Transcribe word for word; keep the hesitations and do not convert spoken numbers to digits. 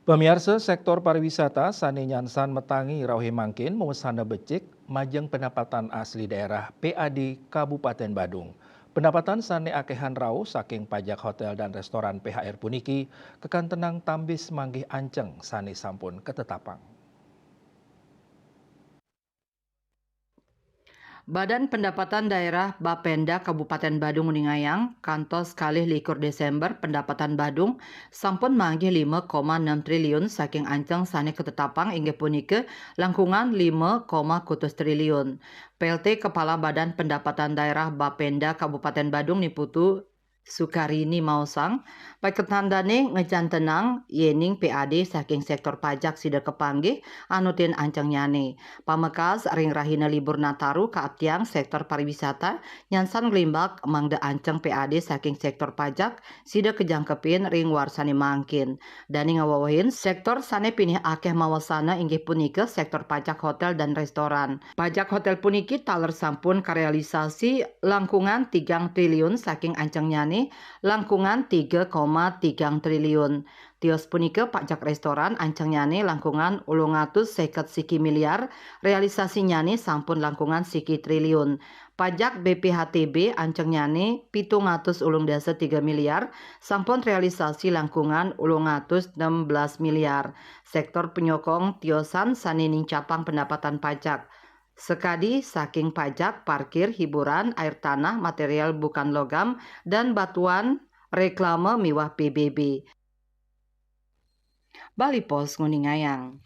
Pamiarsa, sektor pariwisata sané nyansan matangi rauhé mangkin mawasana becik majeng pendapatan asli daerah P A D Kabupaten Badung. Pendapatan sané akéhan rauh saking pajak hotél dan restoran P H R puniki kakantenang tambis manggih anceng sané sampun katetapang. Badan Pendapatan Daerah Bapenda Kabupaten Badung nguningayang, kantos kalih likur Desember pendapatan Badung sampun manggih lima koma enam triliun saking anceng sané katetapang, inggih punika langkungan lima koma kutus triliun. P L T Kepala Badan Pendapatan Daerah Bapenda Kabupaten Badung Niputu Sukarini maosang, paiketan dané ngacantenang yéning P A D saking sektor pajak sida kapanggih anutin ancengnyane. Pamekas ring rahina libur Nataru kaaptiang sektor pariwisata nyansan nglimbak mangda anceng P A D saking sektor pajak sida kajangkepin ring warsane mangkin. Dane ngawewehin sektor sane pinih akeh mawasana inggih punika sektor pajak hotel dan restoran. Pajak hotel puniki taler sampun karealisasi langkungan tigang triliun saking ancengnyane langkungan tiga koma tigang triliun. Tios punika pajak restoran ancengnyane langkungan ulung atus seket siki miliar, realisasinyane sampun langkungan siki triliun. Pajak B P H T B ancengnyane pitung atus ulung dasa tiga miliar, sampun realisasi langkungan ulung atus enam belas miliar. Sektor penyokong tiosan sane nincapang pendapatan pajak. Sekadi saking pajak, parkir, hiburan, air tanah, material bukan logam, dan batuan, reklame miwah P B B. Bali Post nguningayang.